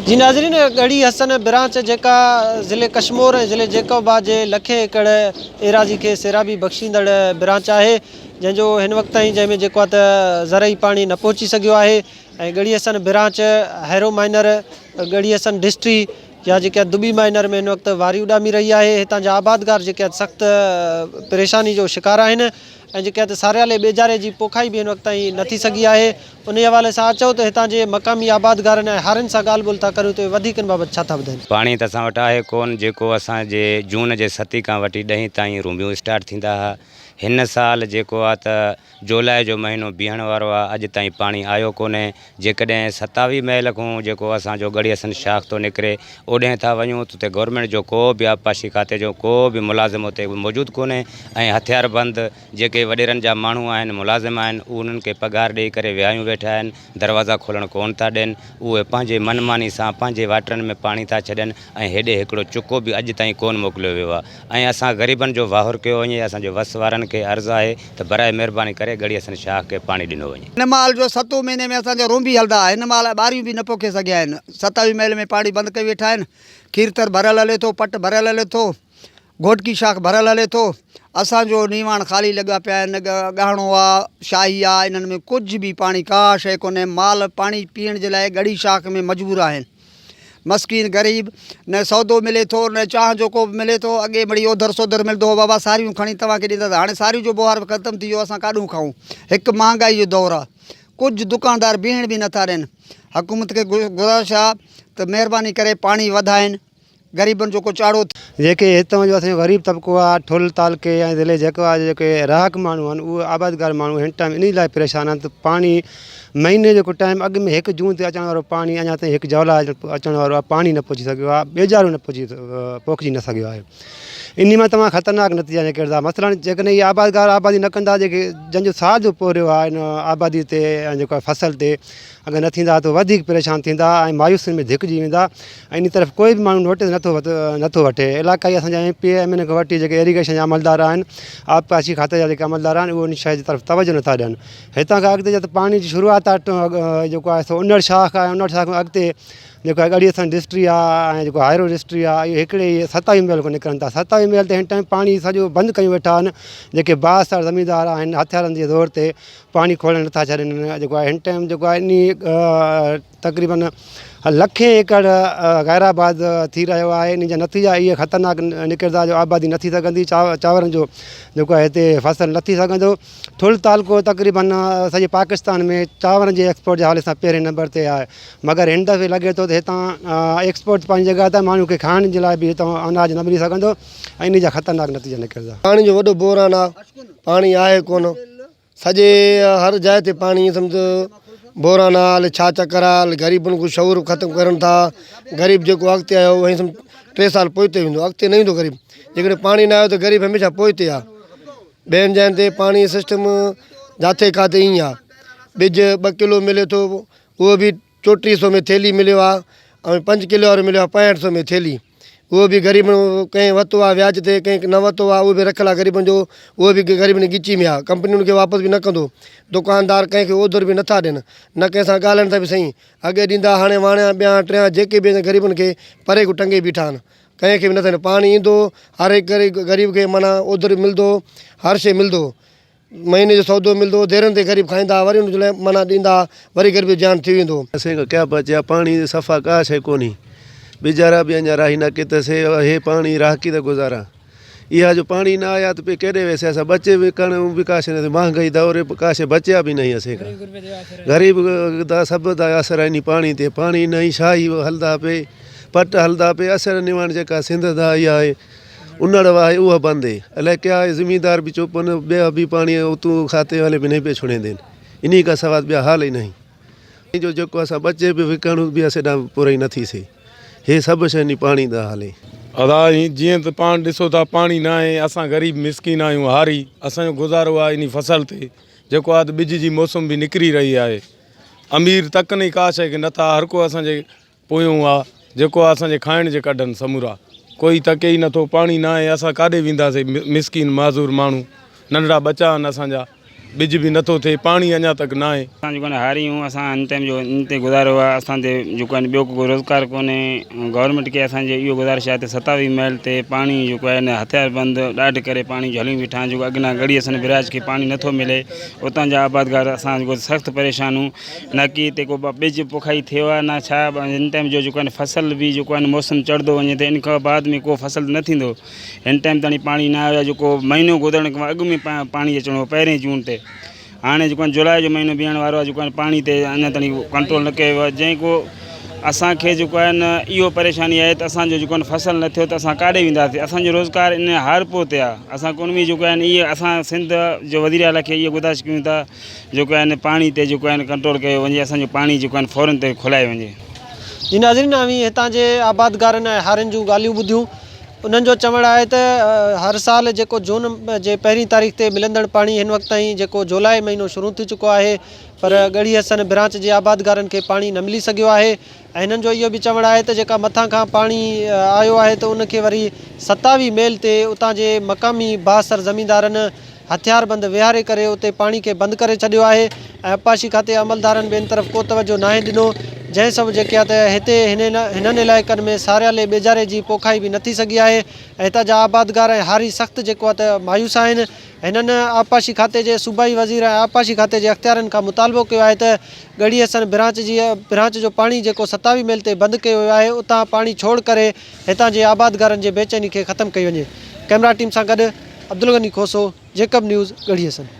جي ناظرين ڳڙهي حسن برانچ جيڪا ضلعي ڪشمور ۽ ضلعي جيڪب آباد جي لکين ايڪڙ ايراضي کي سيرابي بخشيندڙ برانچ آهي جنهن جو هن وقت تائين جنهن ۾ جيڪو آهي ته زرعي پاڻي نه پهچي سگهيو آهي ۽ ڳڙهي حسن برانچ هيرو مائنر ڳڙهي حسن ڊسٽري يا جيڪي آهي دٻي مائنر ۾ هن وقت واري اڏامي رهي آهي هتان جا آبادگار جيڪي آهي سخت پريشاني جو شڪار آهن ۽ جيڪي آهي ته ساريالي ٻيجاري جي پوکائي به هن وقت تائين نه ٿي سگهي آهي انهي حوالي سان اچو ته هتان جي مقامي آبادگارن ۽ هارين سان ڳالهه ٻولهه ٿا ڪريون ته اهي وڌيڪ ان بابت ڇا ٿا ٻڌائين. پاڻي ته اسان وٽ آهي ڪون جيڪو اسان جي جون جي ستين کان وٺي ڏهين تائين رونبيون اسٽارٽ ٿيندا ها هن سال جيڪو آ ته جولاء جو مهينو بيهڻ وارو آ اڄ تائين پاڻي آيو ڪونهي جيڪڏهن ستاويهه ميل کان جيڪو اسان جو ڳڙهي حسن شاخ ٿو نڪري اوڏهين ٿا وڃون ته اتي گورنمينٽ جو ڪو به آبپاشي کاتي جو ڪو به ملازم اتي موجود ڪونهي ۽ هٿياربند جيڪي وڏيرن جا ماڻهو آهن ملازم آهن اهي انهن کي پگهار ڏئي ڪري ويهايون ويٺا آهن دروازا کولڻ ڪونه ٿا ڏين اهي پنهنجي من ماني سان پنهنجي واٽرن ۾ پاڻي ٿا ڇڏين ۽ هيڏي هڪڙو چڪو به اڄ تائين ڪونه موڪليو ويو آهي ۽ اسان غريبن جو واهر ڪيو وڃي اسان جو وس وارن کي عرض آهي ته براء مهرباني ڪري ڳڙهي حسن شاهه کي پاڻي ڏنو وڃي. هن مهل جو ستون مهيني ۾ اسان جا رونبي هلندا ها هن مهل ٻاريون به نه پوکي سگهيا آهن ستاويهه ميل ۾ پاڻي بند ڪيو ويٺا آهن کيرٿر ڀريل هلي ٿو پٽ ڀريل هلي ٿو گهوٽڪي شاخ ڀريل هلي ٿو. اسان جو نيواڻ خالي لڳا پيا آهن، ڳاهڻو آ، شاهي آ، انهن ۾ ڪجهه به پاڻي ڪا شيء ڪونهي، مال پاڻي پيئڻ جي لاء ڳڙهي شاخ ۾ مجبور آهن. مسڪين غريب نه سودو ملي ٿو نه چانهه جو ڪوپ ملي ٿو، اڳي مڙئي اوڌر سوڌر ملندو هو بابا ساريون کڻي توهان کي ڏينداسين، هاڻي ساريون جو بوهار به ختم ٿي ويو اسان ڪاڏهون کائون، هڪ مهانگائي جو دور آ، ڪجهه دڪاندار بيهڻ به نٿا ڏين، حڪومت کي گذارش آ ته مهرباني ڪري پاڻي وڌائين. غريبن جو ڪو چاڙهو ٿي. جيڪي هتان جو اسان جو غريب طبقو آهي ٺل تعلقي ۽ ضلعي جيڪو آهي جيڪي رهاڪ ماڻهو آهن اهي آبادگار ماڻهو هن ٽائيم انهي لاء پريشان آهن ته پاڻي مهيني جيڪو ٽائيم اڳ ۾ هڪ جون تي اچڻ وارو پاڻي اڃا تائين هڪ جولاء اچڻ وارو آهي پاڻي نه پهچي سگهيو آهي ٻيجارو نه پهچي پوکجي نه سگهيو آهي انهي مان تمام خطرناڪ نتيجا نڪرندا مثلاً جيڪڏهن اهي آبادگار آبادي نه ڪندا جيڪي جن جو سال جو پورهيو آهي ان آبادي تي ۽ جيڪو آهي فصل تي اگر نه ٿيندا ته وڌيڪ پريشان ٿيندا ۽ مايوسين ۾ ڌڪجي ويندا ۽ ان طرف ڪوئي به ماڻهو نوٽيس نٿو نٿو وٺي علاقائي اسان جا M P A M N A کان وٺي جيڪي ايريگيشن جا عملدار آهن آبپاشي کاتي جا جيڪي عملدار آهن اهي ان شيء جي طرف توجه نٿا ڏين هتان کان اڳتي جتي پاڻي جي شروعات آهي جيڪو آهي سو انڙ شاخ آهي انڙ شاخ کان اڳتي جيڪو آهي ڳڙهي حسن ڊسٽري آهي ۽ جيڪو هائرو ڊسٽري آهي اهي هڪڙي ئي ستاويهه ميل کان نڪرن ٿا ستاويهه ميل تي هن ٽائيم پاڻي سڄو بند ڪيون ويٺا آهن جيڪي بااثر زميندار آهن هٿيارن جي زور تي پاڻي کولڻ نٿا ڇڏين جيڪو آهي هن ٽائيم جيڪو آهي انهي تقريبن لکين ايڪڙ غير آباد ٿي رهيو آهي ان جا نتيجا اهي خطرناڪ نڪرندا جو آبادي نه ٿي سگهندي چانورن جو جيڪو آهي هتي فصل نه ٿي سگهندو ٺل تعلقو تقريبن سڄي پاڪستان ۾ چانورن جي ايڪسپورٽ جي حوالي سان پهرين نمبر تي آهي مگر هن دفعي لڳي ٿو ته هتان ايڪسپورٽ پنهنجي جڳهه تي ماڻهو کي کائڻ جي لاء به هتان اناج نه ملي سگهندو ۽ ان جا خطرناڪ نتيجا نڪرندا. پاڻي جو وڏو بحران آ پاڻي آهي ڪونه سڄي هر جاء تي پاڻي سمجهه بحران آ الائي ڇا چڪر آ الائي غريبن کان شعور ختم ڪرن ٿا غريب جيڪو اڳتي آيو اهو سمجهه ٽي سال پوئتي ويندو اڳتي نه ايندو غريب جيڪڏهن پاڻي نه آيو ته غريب هميشه پوئتي آ ٻين جاين تي پاڻي سسٽم جاٿي ڪاٿي ائين آ ٻج ٻه ڪلو ملي ٿو اهو به چوٽيهه سو ۾ ٿيلهي مليو آ ۽ پنج ڪلو وارو مليو آ پنجهٺ سو ۾ ٿيلهي اهو به غريبن ڪنهن ورتو آ وياج تي ڪنهن نه ورتو آ اهو به رکيل آ غريبن جو اهو به غريبن جي ڳچي ۾ آ ڪمپنين کي واپس به نه ڪندو دڪاندار ڪنهن کي اوڌر به نٿا ڏين نه ڪنهن سان ڳالهائن ٿا به سائين اڳي ڏيندا هاڻي واڻيا ٻيا ٽيا جيڪي به غريبن کي پري کان ٽنگي بيٺا آهن ڪنهن کي به نٿا ڏين پاڻي ايندو هر هڪ غريب کي معنيٰ اوڌر ملندو هر شي ملندو مهيني جو سودو ملندو هو، ديرن تي غريب کائيندا ها، وري ان جو معنيٰ ڏيندا ها، وري غريب جو جيان ٿي ويندو هو. اسين کان ڪيا بچيا، پاڻي جي صفا ڪا شيء ڪونهي. بيچارا به اڃا راهي نه ڪيت سي، هي پاڻي راهڪي ته گذاران. اها جو پاڻي نه آيا ته پي ڪيڏي ويسي، اسان بچي به ڪڻ به ڪا شيء نه ٿي، مهانگائي دور ڪا شيء بچيا به نهين اسين کان. غريب دا سڀ دا آسرا انهي پاڻي تي، پاڻي نهين شاهي هلدا پي، پٽ هلدا پي، اسر نواڻ جيڪا سنڌ دا اها آهي. انڙ واهه اها بند هي الائي ڪيا هي زميندار به چپ هن ٻيا به پاڻي اتو کاتي والي به نهين پي ڇوڙيندين انهي کا سوا ٻيا حال ئي نهين جو جيڪو اسان ٻچي به وڪڻ به اسي ڏانهن پوري نه ٿي سي هي سڀ شيء انهي پاڻي دا حال هي. ادا جيئن ته پاڻ ڏسو ٿا پاڻي ناهي اسان غريب مسڪين آهيون هاري اسان جو گذارو آهي انهي فصل تي جيڪو آهي ته ٻج جي موسم به نڪري رهي آهي امير تڪ نهين ڪا شيء کي نٿا هر ڪو اسان جي پويون آ جيڪو آ اسان جي کائڻ جي ڪڍن سمورا ڪوئي تڪي ئي نٿو پاڻي ناهي اسان ڪاڏي وينداسي مسڪين معذور ماڻهو ننڍڙا ٻچا آهن اسان جا ٻج به نٿو ٿئي، پاڻي اڃا تڪ ناهي. اسان جيڪو آهي هاري آهيون اسان هن ٽائيم جو ان تي گذارو آهي اسان تي جيڪو آهي ٻيو ڪو روزگار ڪونهي گورنمينٽ کي اسان جي اهو گذارش آهي ته ستاويهه ميل تي پاڻي جيڪو آهي نه هٿيار بند ڏاڍ ڪري پاڻي جهليون بيٺا آهن جيڪو اڳنا ڳڙهي حسن براج کي پاڻي نٿو ملي اتان جا آبادگار اسان جيڪو سخت پريشان آهيون نه ڪي هتي ڪو ٻج پوکائي ٿيو آهي نه ڇا هن ٽائيم جو جيڪو آهي فصل به جيڪو آهي موسم چڙهندو وڃي ته ان کان بعد ۾ ڪو فصل نه ٿيندو هن ٽائيم تائين پاڻي نه آيو آهي جيڪو مهينو گذرڻ کان اڳ ۾ پاڻي اچڻو هو پهرين جون تي هاڻي جيڪو آهي جولاء جو مهينو بيهڻ وارو آهي جيڪو آهي پاڻي تي اڃا تائين ڪنٽرول نه ڪيو ويو آهي جنهن ڪو اسانکي جيڪو آهي نه اهو پريشاني آهي ته اسانجو جيڪو آهي فصل نه ٿيو ته اسان ڪاڏي وينداسين اسانجو روزگار ان هارپو تي آهي اسان ڪن به جيڪو آهن اهي اسان سنڌ جو وزير اعليٰ کي اهو گذارش ڪيون ٿا جيڪو آهي نه پاڻي تي جيڪو آهي نه ڪنٽرول ڪيو وڃي اسان جو پاڻي جيڪو آهي نه فورن تي کولائي وڃي. جي ناظرين اوهين هتان جي آبادگارن ۽ هارين جون ڳالهيون ٻڌيون انهن جو چوڻ آهي ته هر سال جيڪو جون جي پهرين تاريخ تي ملندڙ پاڻي هن وقت تائين جيڪو جولاء مهينو شروع ٿي چڪو آهي پر ڳڙهي حسن برانچ جي آبادگارن کي پاڻي نه ملي سگهيو آهي ۽ هنن جو اهو به چوڻ آهي ته جيڪا مٿان کان پاڻي آيو آهي ته ان کي وري 27 ميل تي اتان جي مقامي بااثر زميندارن هٿياربند ويهاري ڪري اتي پاڻي کي بند ڪري ڇڏيو آهي ۽ آبپاشي کاتي عملدارن به ان طرف ڪو توجهه ناهي ڏنو جنهن سبب جيڪي آهي ته هتي هنن علائقن ۾ ساريالي ٻيجاري جي پوکائي به نه ٿي سگهي آهي ۽ هتان جا آبادگار ۽ هاري سخت جيڪو آهي ته مايوس آهن هنن آبپاشي کاتي جي صوبائي وزير ۽ آبپاشي کاتي جي اختيارين کان مطالبو ڪيو آهي ته ڳڙهي حسن برانچ جي برانچ جو پاڻي جيڪو 27 ميل تي بند ڪيو ويو آهي اتان پاڻي ڇوڙ ڪري هتان جي آبادگارن جي بيچيني کي ختم ڪئي وڃي ڪئميرا ٽيم سان گڏ عبدالغني کوسو، جيڪب نيوز، ڳڙهي حسن.